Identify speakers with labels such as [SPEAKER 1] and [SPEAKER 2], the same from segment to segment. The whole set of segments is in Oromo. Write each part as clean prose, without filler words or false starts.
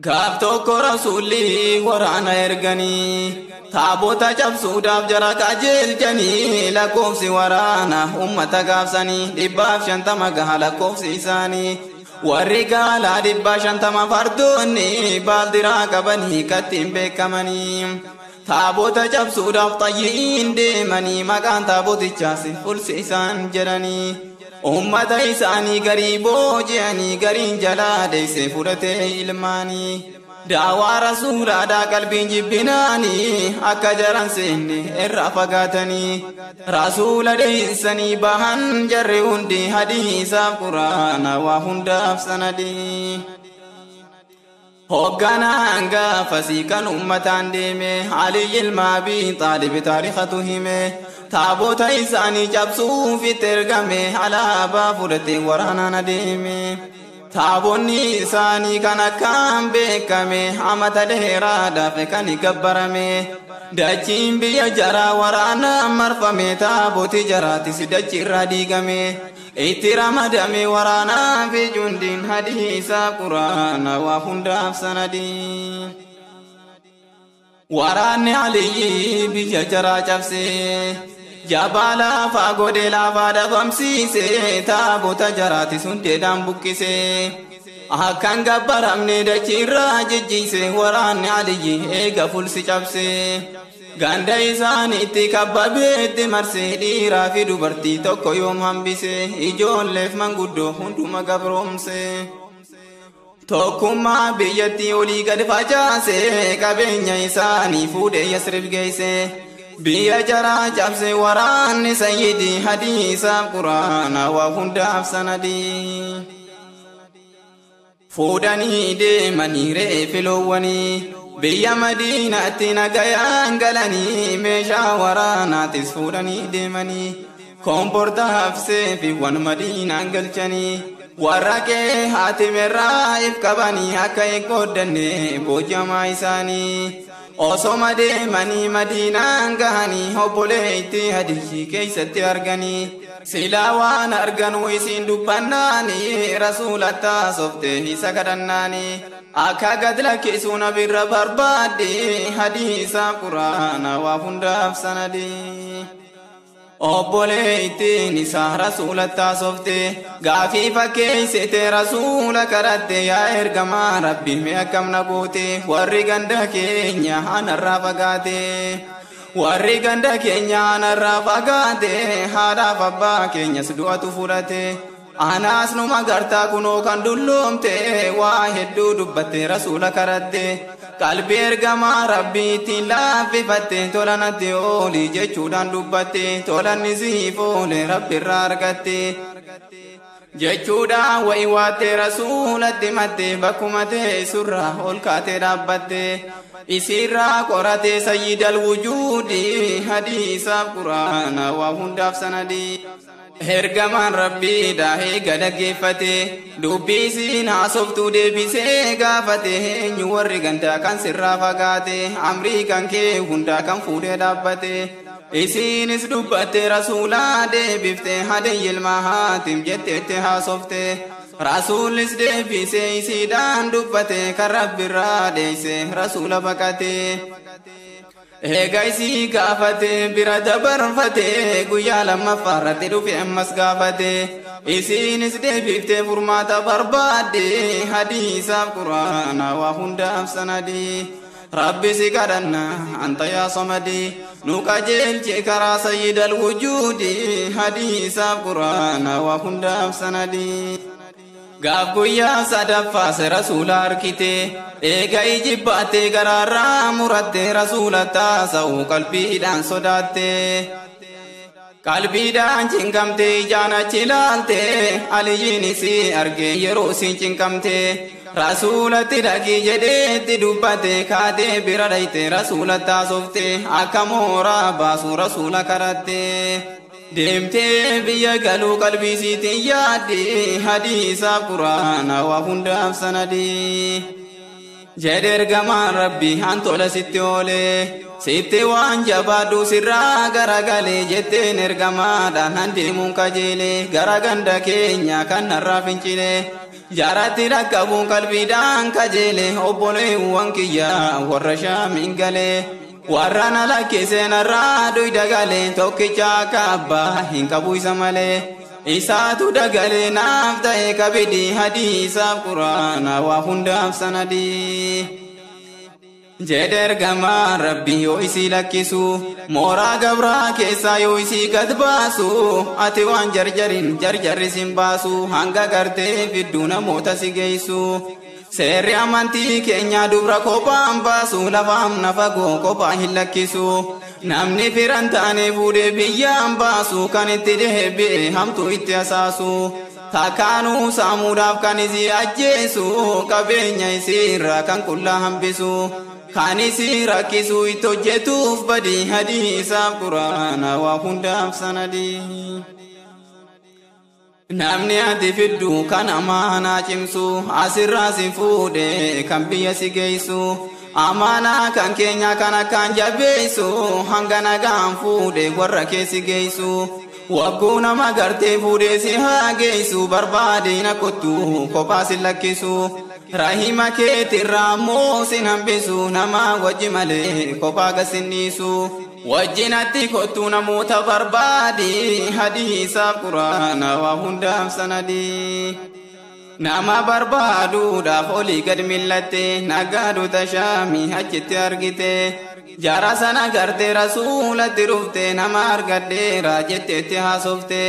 [SPEAKER 1] Gaaf tokko rasuulli waraana erganii taabota cabsuudhaaf jara qajeelchanii lakkoofsi waraana ummata gaafsanii 150 gaha lakkoofsi isaanii warri gaalaa 150 fardoonni baaldiraa qabanii kattiin beekamanii taabota cabsuudhaaf xayyiin deemanii maqaan taabotichaas fulsi isaan jedhanii ummata isaanii garii booji'anii gariin jalaa deessee fudhatee ilmaanii daawaa rasuulaadhaa qalbiin jibbinaanii akka jaran seenne irraa fagaatanii rasuula dheessanii bahan jarri hundi hadiisaaf quraana waa hundaaf sanadii. Hoogganaan gaafasii kan ummataan deeme Ali ilma Abii Xaalib taarikhatu hime taabota isaanii cabsuuf itti ergame alaabaa fudhatee waraanaan adeeme. Taabonni isaanii kan akkaan beekame amata dheeraadhaaf kan gabbarame dachiin biyya jaraa waraanaan marfame taaboti jaraatis dachi irraa diigame. Itti ramadame waraanaa fi jundiin hadiisa quraana waa hundaaf sanadii. Waraanni Aliyyi biyya jaraa cabsee jabaa laafaa godhee laafaa dhabamsiisee taabota jaraatis hundeedhaan buqqisee akkan gabbaramne dachiirraa jijjiise waraanni Aliyyi eega fulsi cabsee. Ganda isaaniitti kabbabeetti marsee dhiiraa fi dubartii tokko yoom hambise ijoolleef manguddoo hunduma gabroomse. Tokkummaa biyyattii olii gad facaase qabeenya isaanii fuudhee Yasrib geesse. Biyya jaraa cabse waraanni sayyidii hadiisaaf quraana waa hundaaf sanadii. Fuudhanii deemanii re'ee loowwanii. Biyya Madiinaatti nagayaan galanii meeshaa waraanaatis fuudhanii deemanii komportaaf seefiiwwan Madiinaan galchanii warra qe'ee haatimerraa if qabanii akka hin qooddanne booji'amaa isaanii osoma deemanii Madiinaan gahanii obboleettii hadiyyi keessatti arganii silaa waan arganuu isiin dubbannaanii rasuulatti haasoftee isa kadhannaanii akka gad lakkisuu nabirra barbaadde hadiisa quraana waa hundaaf sanadii. Obboleettiin isaa rasuulatti haasofte gaafii fakkeessite rasuula kadhatte yaa ergamaa rabbi mee akkam na goote warri ganda keenya anarraa fagaate. Warri ganda keenya anarraa fagaate haadhaaf abbaa keenyas du'atu fudhate. Anaas numa gartaa kunoo kan dulloomte waa hedduu dubbatte rasuula kadhatte qalbii ergamaa rabbiitiin laaffifatte tola natti ooli jechuudhaan dubbatte tolanni siif oole rabbi irraa argatte jechuudhaan wayi waatte rasuulatti matte bakkuma teessurraa ol kaatee dhaabbatte isiirraa qorate sayyidal wujuudi hadiisaaf quraana waa hundaaf sanadii. Ergamaan rabbiidha eega dhaggeeffate dubbii isiin haasoftuu deebisee gaafate eenyu warri gandaa kan sirraa fagaate amrii kan kee hundaa kan fuudhee dhaabbate isiinis dubbatte rasuulaa deebifte hadiyyi ilma Haatim jetteetti haasofte rasuulis deebisee isiidhaan dubbate kan rabbirraa deeyse rasuula baqate. Eega isii gaafate bira dabarfate guyyaa lammaffaa irratti dhufe ammas gaafate isiinis deebiftee furmaata barbaadde hadiisaaf quraana waa hundaaf sanadii. Rabbi si kadhanna anta yaa samadii nu qajeelche karaa sayyidal wujuudi hadiisaaf quraana waa hundaaf sanadii. Gaaf guyyaa sadaffaas rasuula harkite eega ijibbaate garaarraa muratte rasuula taasa'u qalbiidhaan sodaatte. Qalbiidhaan cinqamte ijaan achi ilaalte Aliyyiin isii arge yeroo isiin cinqamte rasuulatti dhaqii jedheetti dubbate kaatee bira dhayte rasuula taasofte akka mooraa baasu rasuula kadhatte. Deemtee biyya galuu qalbii isiitiin yaadde hadiisa quraana waa hundaaf sanadii. Jedhe ergamaan rabbi an tola sitti oole sitti waan jabaadhu sirraa garagalee jetteen ergamaadhaan an deemuun kajeele gara ganda keenya kan narraa fincile. Jaratti rakkabuun qalbiidhaan kajeele obboleewwan kiyya warra shaamiin galee. Warra na lakkisee narraa duyda galee tokkicha akka abbaa hin qabu isa malee. Isaatu dagalee naaf ta'e kabidi hadiisaaf quraana waa hundaaf sanadii. Jedhe ergamaan rabbi yoo isii lakkisu mooraa gabraa keessaa yoo isii gad baasu ati waan jarjarin jarjarri sin baasu hanga gartee fidduu namoota si geessu. Seerri amantii keenyaa dubra kophaan baasu lafaam nafa goo kophaa hin lakkisu. Namni firan taane fuudhee biyyaan baasu kan itti deebi'e hamtuu itti asaasu. Takkaanuu saamuudhaaf kan isii ajjeesu qabeenya isiirraa kan qullaa hambisu. Kan isii rakkisu itti hojjetuuf badii hadiisaaf quraana waa hundaaf sanadii. Namni ati fiddu kan amaanaa cimsu asirraa si fuudhe kan biyya si geessu. Amaanaa kan keenya kan akkaan jabeessu hanga nagaan fuudhe warra keessi geessu. Wagguu nama gartee fuudhee si haa geessu barbaadina kottu kophaa si lakkisu. Rahima keetirraa ammoo sin hambisu nama wajji malee kophaa gasinniisu. Wajjinatti kottu namoota barbaadi hadiisaaf quraana waa hundaaf sanadii. Nama barbaaduudhaaf olii gad millatte naggaadota shaamii achitti argite. Jara sana gartee rasuulatti dhufte nama argadheera jetteetti haasofte.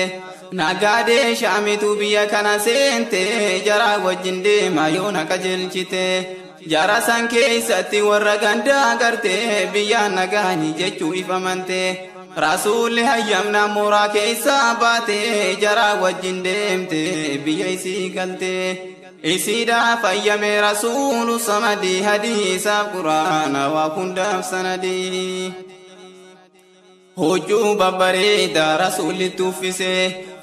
[SPEAKER 1] Naggaadee shaamitu biyya kana seente jara wajjin deema yoo na qajeelchite. Jara san keessatti warra gandaa gartee biyyaan nagaanii jechuu ifamante. Rasuulli hayyamna mooraa keessaa baate jara wajjin deemte biyya isii galte. Isiidhaaf hayyame rasuulu samadii hadiisaaf quraana waa hundaaf sanadii. Huccuu babbareedaa rasuullitti uffise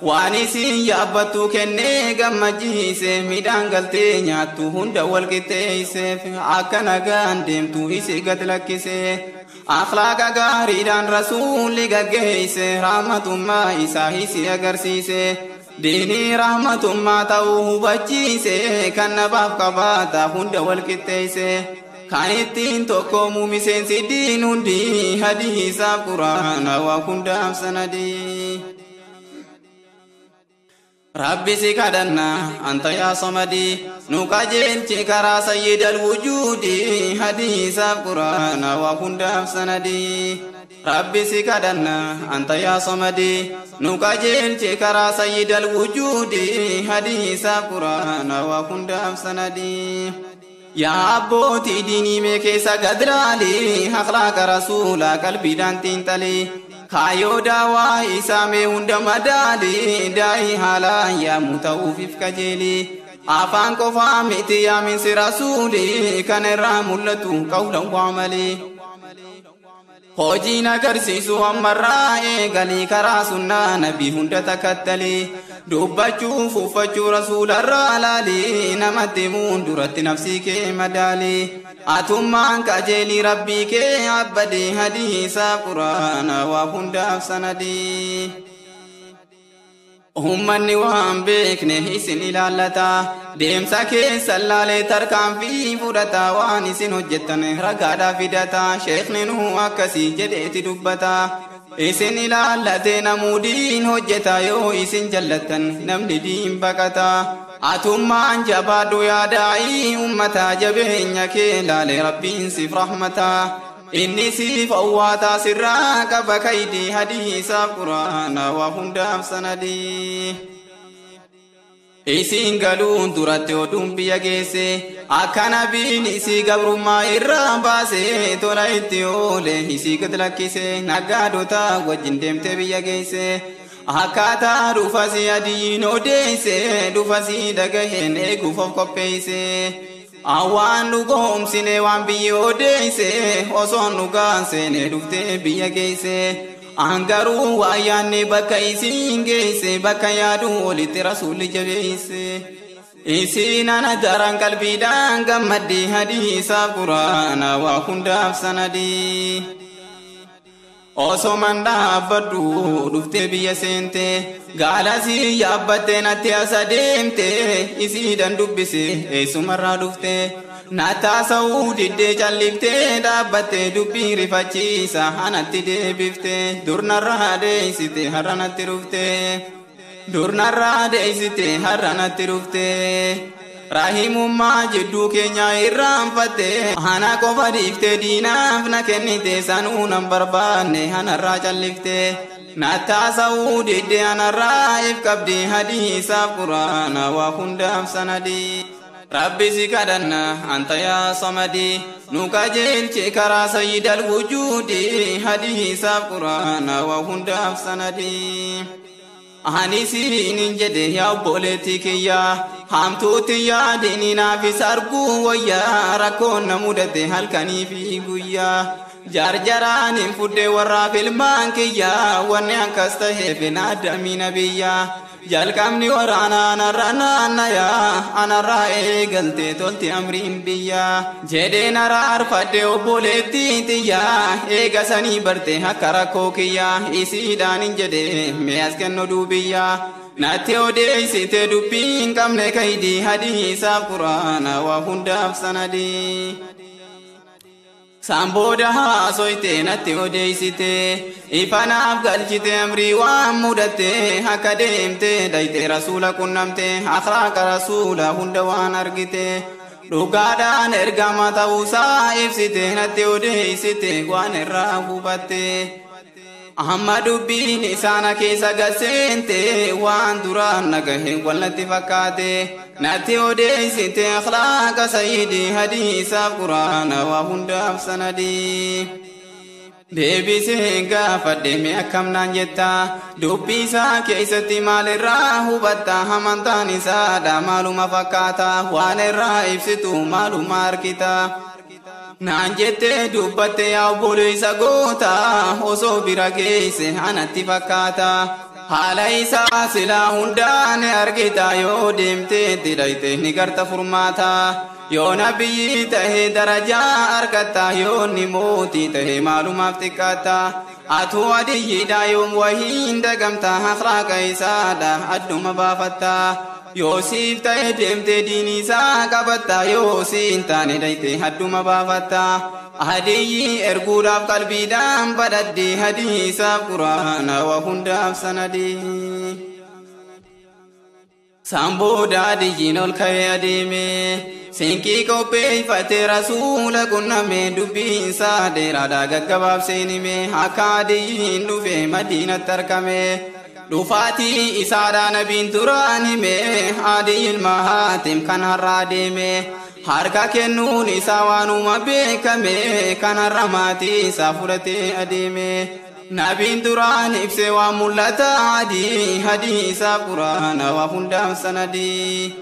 [SPEAKER 1] waan isiin yaabbattu kennee gammachiise midhaan galtee nyaattu hunda wal qixxeesseef akka nagaan deemtu isii gad lakkise. Akhlaaqa gaariidhaan rasuulli gaggeesse rahmatummaa isaa isii agarsiise. Diinii rahmatummaa ta'uu hubachiise kan nabaaf qabaata hunda wal qixxeesse. Kan ittiin tokkoomu miseensi diin hundi hadiisaaf quraana waa hundaaf sanadii. Rabbi si kadhanna anta yaa samadii nu qajeelchi karaa sayyidal wujuudi hadiisaaf quraana waa hundaaf sanadii. Rabbi si kadhanna anta yaa samadii nu qajeelchi karaa sayyidal wujuudi hadiisaaf quraana waa hundaaf sanadii. Yaa abbootii diinii mee keessa gad laali akhlaaqa rasuulaa qalbiidhaan xiinxali. Kaayoo daawaa isaa mee hunda madaali daa'ii haalaan yaamu ta'uuf kajeeli. Afaan qofaa miti yaaminsi rasuuli kan irraa mul'atu qawlan waa malee. Hojiin agarsiisu ammarraa eegalii karaa sunnaa nabii hunda takattalii. Dubbachuuf uffachuu rasuularraa laalii namatti himuun duratti nafsii kee madaalii. Atummaan qajeelii rabbii kee abbadii hadiisaaf quraana waa hundaaf sanadii. Uummanni waan beekne isin ilaallata deemsa keessa laalee tarkaanfii fudhata waan isin hojjettan ragaadhaa fidata sheekni nuu akkasii jedheeti dubbata. Isin ilaallate namuu diin hojjeta yoo isin jallattan namni diin baqata. Atummaan jabaadhu yaadaa'ii uummata jabeenya kee laale rabbiin siif rahmata. Inni siif awwaataa sirraa qaba kaydii hadiisaaf quraana waa hundaaf sanadii. Isiin galuun duratti oduun biyya geesse akka nabiin isii gabrummaa irraa baase tola itti oole isii gad lakkise naggaadota wajjin deemtee biyya geesse. Akkaataa dhufasii adiin odeesse dhufasii dhagaheen eeguuf of qopheesse. Awwaan dhugoomsine waan biyyi odeesse osoon dhugaan seene dhuftee biyya geesse. Angaruu waa yaanne bakka isiin geesse bakka yaaduu olitti rasuulli jabeesse. Isiin ana daran qalbiidhaan gammaddi hadiisaaf quraana waa hundaaf sanadii. Osoo man dhaabbadhu dhuftee biyya seente gaalasii yaabbattee natti as adeemte isiidhan dubbise eessumarraa dhufte nattaasa'uu diddee calliftee dhaabbatte dubbii rifachiisa anatti deebifte durnarraa deessite har'a natti dhufte durnarraa deessite har'a natti dhufte. Rahimummaa jidduu keenya irraanfatte ana qofa dhiiftee diinaaf na kennite sanuu nan barbaanne anarraa callifte nattaasa'uu didde anarraa if qabdi hadiisaaf quraana waa hundaaf sanadii. Rabbi si kadhanna anta yaa samadii nu qajeelche karaa sayyidal wujuudi hadiisaaf quraana waa hundaaf sanadii. Ani siinin jedhe yaa obboleettii kiyyaa hamtuutti yaadini naafis arguu wayyaa rakkoon na mudate halkanii fi guyyaa jarjaraan hin fudde warraaf ilmaan kiyyaa wanni akkas taheef na addamina biyyaa jalqabni waraanaa anarra naannayaa anarraa eegaltee tolti amriin biyyaa jedheen araarfadhe obboleettii tiyyaa eega sanii barte akka rakkoo kiyyaa isiidhaan hin jedhe mee as kennu duubiyyaa natti odeessite dubbii hin qabne kaydii hadiisaaf quraana waa hundaaf sanadii. San booda haasoyte natti odeessite ifanaaf galchite amrii waan mudatte akka deemte dayte rasuula qunnamte akhlaaqa rasuula hunda waan argite dhugaadhaan ergama ta'uusaa ibsite natti odeessite waan irraa hubatte. Amma dubbiin isaana keessa gaseente waan duraan nagahe wallatti fakkaate natti odeessite akhlaaqa sayyidii hadiisaaf quraana waa hundaaf sanadii. Deebisee gaafadhe mee akkam naan jetta dubbii isaa keessatti maalirraa hubatta amantaan isaadha maaluma fakkaata waan irraa ibsitu maaluma argita. Naan jettee dubbatte yaa obboleessa goota osoo bira geesse anatti fakkaata. Haala isaa silaa hundaa ni argita yoo deemtee didhayte ni garta furmaata. Yoo nabiyyi tahe darajaa argatta yoo ni mootii tahe maalumaaf xiqqaata. Atuu adiyyiidha yoom wahiin dagamta akhlaaqa isaadha adduma baafatta. Yoo siif ta'e deemtee diinii isaa qabatta yoo siin taane dayte adduma baafatta. Hadiyyi erguudhaaf qalbiidhaan badhadhi hadiisaaf quraana waa hundaaf sanadii. San booda adiyyiin ol ka'ee adeeme sinqii qopheeffatee rasuula qunname dubbiin isaa dheeraadha gaggabaabseen hime akka adiyyiin dhufe madiinatti argame. Dhufaatii isaadha nabiin duraan hime adii ilma Haatim kan har'a adeeme harka kennuun isaa waanuma beekame kan har'a maatii isaa fudhatee adeeme. Nabiin duraan ibse waan mul'ata adii hadiisaaf quraana waa hundaaf sanadii.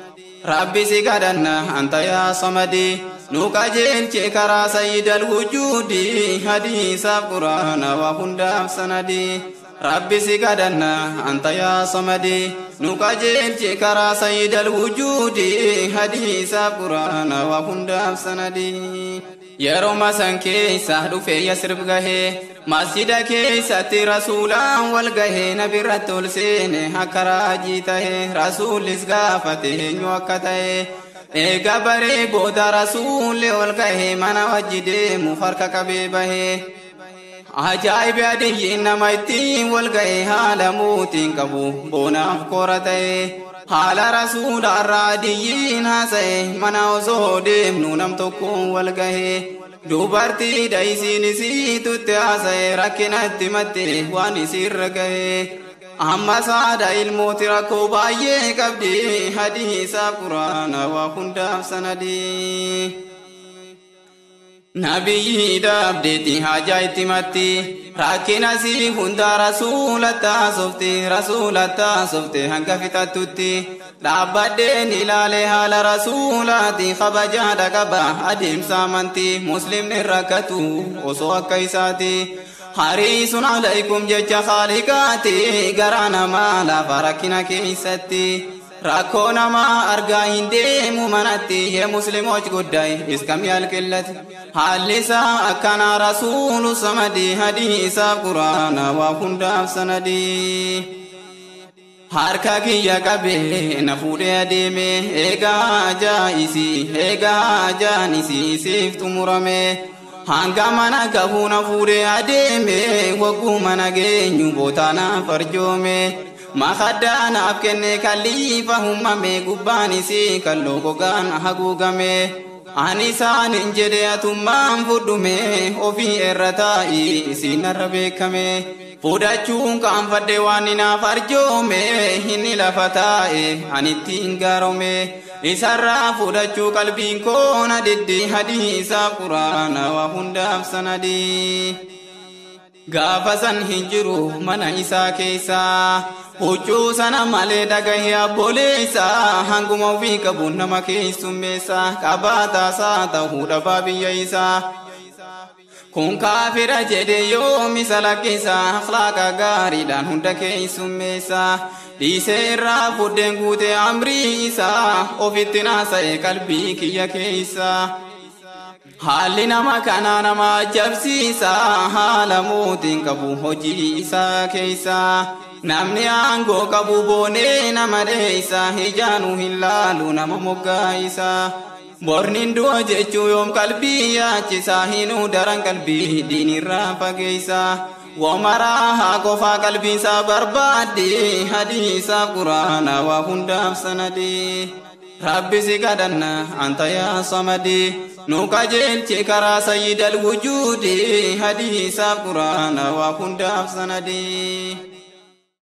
[SPEAKER 1] Rabbi si kadhanna anta yaa samadii nu qajeelche karaa sayyidal wujuudi hadiisaaf quraana waa hundaaf sanadii. Rabbi si kadhanna anta yaa samadii nu qajeelche karaa sayyidal wujuudi hadiisaaf quraana waa hundaaf sanadii. Yeroo san keessa dhufee Yasrib gahee masjida keessatti rasuulaan wal gahee nabirratti ol seene akka raajii tahe rasuulis gaafate eenyu akka tahe eega baree booda rasuulli ol gahee mana wajji deemuuf harka qabee bahee. Ajaa'ibi adiyyiin nama ittiin wal gahee haala mootiin qabu boonaaf koora ta'e haala rasuulaarraa adiyyiin haasa'e mana osoo deemnu nam tokkoon wal gahee dubartii dayisiin isiitutti haasa'e rakkinatti matte waan isiirra gahee. Amma saada ilmooti rakkoo baay'ee qabdi hadiisaaf quraana waa hundaaf sanadii. Nabiyyi dhaabdeeti haajaa itti matti rakkina sii hunda rasuula taasofte rasuula taasofte hanga fixattutti dhaabbadheen ilaale haala rasuulaati kabajaadha qaba adeemsa amantii muslimni rakkatu osoo akka isaati. Hariisun alaykum jecha khaaliqaati garaa namaa lafa rakkina keessatti. Rakkoo namaa argaa hin deemu manatti የሙስሊሞች ጉዳይ እስከሚያልቅለት haalli isaa akkanaa rasuulu samadii hadiisaaf quraana waa hundaaf sanadii. Harka kiyya qabee na fuudhee adeeme eegaa jaa'isii eegaa jaanisii siif xumurame. Hanga mana gahuu na fuudhee adeeme wagguu mana geenyu bootaa naaf arjoome. Makaddaa naaf kenne kalliifa uumame gubbaan isii kalloo gogaan haguugame. Ani isaan hin jedhe atummaan fudhume ofii irra taa'ii isiin narra beekame. Fudhachuun kaanfadhe waan naaf arjoome inni lafa taa'e ani ittiin gaarome. Isarraa fudhachuu qalbiin koo na diddi hadiisaaf quraana waa hundaaf sanadii. Gaafa san hin jiru mana isaa keessa huccuu sana malee dhagahee abboleessa hanguma ofii qabu nama keessummeessa qabaataasaa ta'uu dhabaa biyya isaa. Kun kaafira jedhe yoomisa lakkisa akhlaaqa gaariidhaan hunda keessummeessa. Dhiisee irraa fuddeen guutee amrii isaa ofitti naasa'e qalbii kiyya keessa. Haalli nama kanaa nama ajabsiisa haala mootiin qabu hojii isaa keessa. Namni aangoo qabu boonee nama dheessa ijaanuu hin laalu nama moggaa isaa. Borniin du'a jechuu yoom qalbii yaachisa hinuu daran qalbii diinirraa fageessa. Wamaraa haa qofaa qalbiisaa barbaadde hadiisaaf quraana waa hundaaf sanadii. Rabbi si kadhanna anta yaa samadii nu qajeelchi karaa sayyidal wujuudi hadiisaaf quraana waa hundaaf sanadii.